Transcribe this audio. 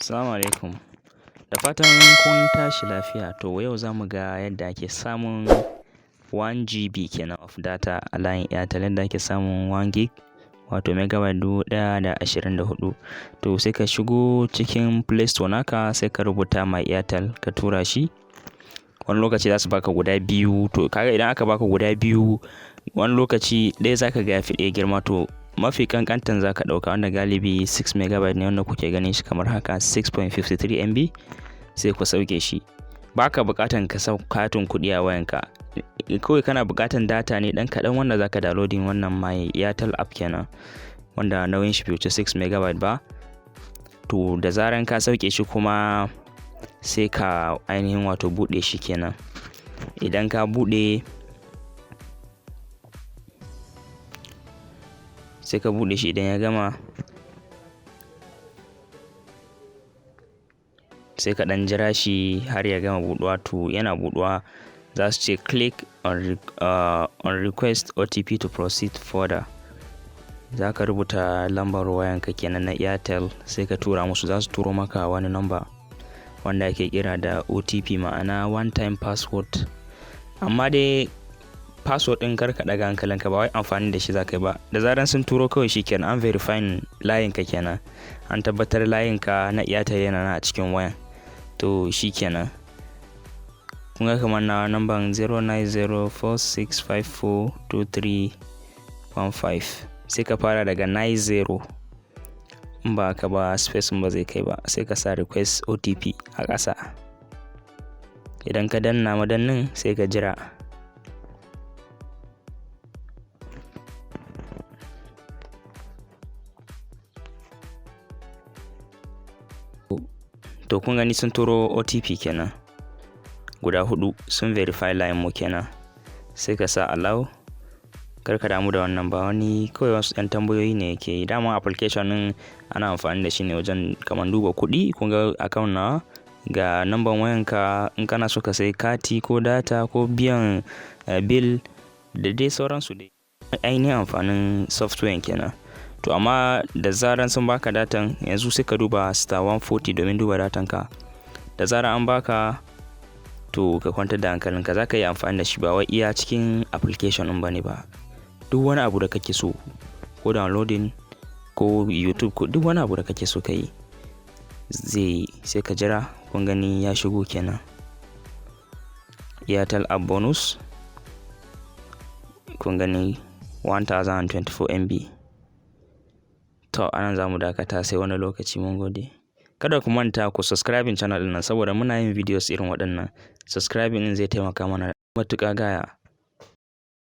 Assalamu alaikum. Da fatan kun tashi lafiya. To yau za mu ga yadda ake samun 1 GB kenan of data a layin Airtel, yadda ake samun 1 gig, wato megabyte 1024. To sai ka shigo cikin Play Store naka, sai ka rubuta "My Airtel", ka tura shi. Wani lokaci za su baka guda biyu. To kaga idan aka baka guda biyu, wani lokaci ɗaya za ka ga ya fi ɗaya girma. To mafi ƙanƙantan za ka ɗauka, wanda galibi 6 megabyte ne, wanda kuke ganin shi kamar haka, 6.53 MB, sai ku sauke shi. Baka buƙatan ka sau katin kuɗi a wayanka. Kawai kana buƙatan data ne ɗan kaɗan wanda za ka downloading wannan My Airtel app kenan, wanda nauyin shi bai wuce 6 megabyte ba. To da zaran ka sauke shi kuma, sai ka ainihin wato buɗe shi kenan. Idan ka buɗe, sai ka buɗe shi. Idan ya gama, sai ka ɗan jira shi har ya gama buɗuwa. To yana buɗuwa, za su ce "Click on request OTP to proceed further". Za ka rubuta lambar wayanka kenan na Airtel, sai ka tura musu. Za su turo maka wani number wanda ake kira da OTP, ma'ana one time password. Amma dai password ɗin, kar ka ɗaga hankalinka, ba wai amfani da shi za ka yi ba. Da zaran sun turo, kawai shi kenan, an verifying layinka kenan, an tabbatar layinka na Airtel yana nan a cikin wayan. To shi kenan. Kun ga kamar na number 09046542315, sai ka fara daga 90. In ba ka ba, space ba zai kai ba. Sai ka sa "request OTP" a ƙasa. Idan ka danna madannin, sai ka jira. To kun gani, sun turo OTP kenan guda hudu, sun verify line mu kenan. Sai ka sa "allow". Kar ka damu da wannan, ba wani, kawai wasu 'yan tambayoyi ne yake yi. Dama application ɗin ana amfani da shi ne wajen kamar duba kuɗi. Kun ga account nawa, ga number wayanka, in kana so ka sayi kati ko data ko biyan bill da dai sauransu dai. Ainihin amfanin software kenan. To amma da zaran sun baka datan yanzu, sai ka duba *140 domin duba datan ka. Da zaran an baka, to ka kwantar da hankalinka, za ka yi amfani da shi, ba wai iya cikin application ɗin bane ba. Duk wani abu da kake so, ko downloading ko YouTube ko duk wani abu da kake so ka yi, zai yi. Sai ka jira. Kun gani, ya shigo kenan. Airtel app bonus, kun gani, 1024 MB. To anan za mu dakata, sai wani lokaci. Mun gode. Kada ku manta ku subscribing channel ɗin nan, saboda muna yin videos irin waɗannan. Subscribing ɗin zai taimaka mana matuƙa gaya.